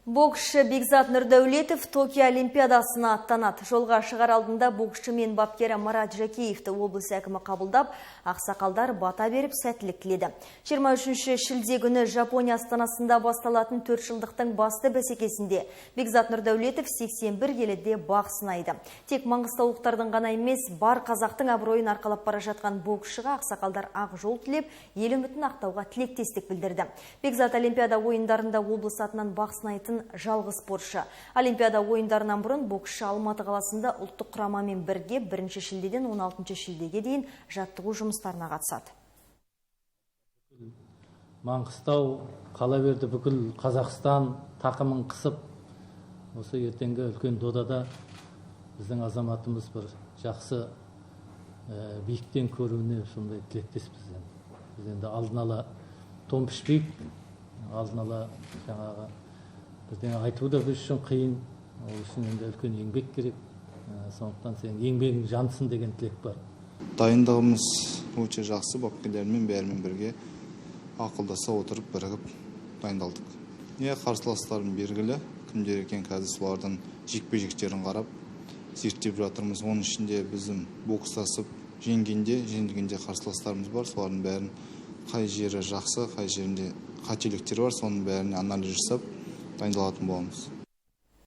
Боксшы Бекзат Нұрдәулетов Токио Олимпиадасына аттанады. Жолға шығар алдында боксшы мен бапкері Марат Жәкеевті облыс әкімі қабылдап, ақсақалдар бата беріп, сәттілік тіледі. 23 шілде күні Жапония астанасында басталатын 4 жылдықтың басты бәсекесінде Бекзат Нұрдәулетов 81 келіде бақ сынайды. Тек маңғыстаулықтардың ғана емес, бар қазақтың абыройын арқалап бара жатқан боксшыға ақсақалдар ақ жол тілеп, ел үмітін ақтауға тілектестік білдірді. Бекзат Олимпиада ойындарында облыс атынан бақ сынайтын жалғыз спортшы. Олимпиада ойындарынан бұрын боксшы Алматы қаласында ұлттық құрамамен бірге 1 шілдеден 16 шілдеге дейін жаттығу жұмыстарына қатысады. Маңғыстау қала берді, бүкіл Қазақстан тақымын қысып, осы ертеңгі үлкен додада біздің азаматымыз бір жақсы биіктен көруіне сондай тілектеспіз енді. Біз енді алдын ала тон пішпейік, алдын ала жаңағы бірдеңе айту да біз үшін қиын, ол үшін енді үлкен еңбек керек. Сондықтан сенің еңбегің жансын деген тілек бар. Дайындығымыз өте жақсы, бапкерлермен бәрімен бірге ақылдаса отырып бірігіп дайындалдық. Қарсыластарым белгілі, кімдер екен, қазір солардың жекпе-жектерін қарап зерттеп жатырмыз. Оның ішінде біздің бокстасып жеңгенде, жеңілгенде қарсыластарымыз бар, солардың бәрін қай жері жақсы, қай жерінде қателіктер бар, соның бәріне анализ жасап дайындалатын боламыз.